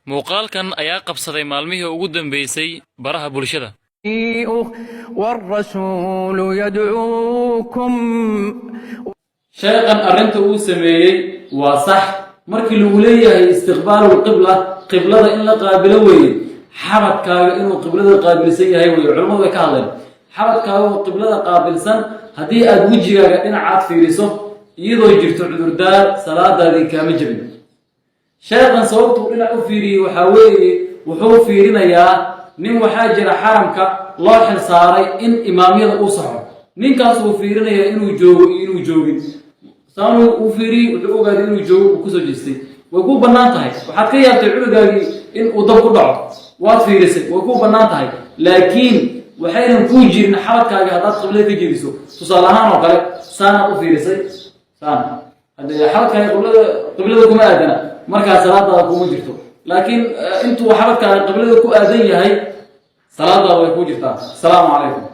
Muuqaalkan ayaa qabsaday maalmihii ugu dambeysay baraha bulshada. والرسول يدعوكم. Sheekhan arrinta uu sameeyey waa sax. Markii lagu leeyahay istiqbaalu lqibla, qiblada in la qaabilo weeye, xabadkaaga inuu qiblada qaabilsan yahay weeye. Culimmadu way ka hadleen. Xabadkaaga oo qiblada qaabilsan, haddii aad wejigaaga dhinacaad fiiriso iyadoo jirto cudurdaar, salaadaadii kaama jebin. Sheekhan sababtuu dhinac u fiiriyey waxaa weeye, wuxuu fiirinayaa nin waxaa jira xaramka loo xil saaray in imaamyada uu saxo. Ninkaas uu fiirinayaa inuu joogo iyo inuu joogin. Saanuu uu fiiriyey, wuxuu ogaaday inuu joogo, uu kusoo jeestay. Way kuu bannaan tahay. Waxaad ka yaabtay cunugaagii in uu dab ku dhaco, waad fiirisay, way kuu bannaan tahay. Laakiin waxaynan kuu jirin xabadkaagi haddaad qiblada ka jeediso. Tusaale ahaan oo kale, saanaad u fiirisay, saan haddee xabadkaaga qiblada kuma aadana, markaa salaadaada kuma jirto. Laakiin intuu xabadkaaga qiblada ku aadan yahay, salaadaada way kuu jirtaa. Asalaamu calaykum.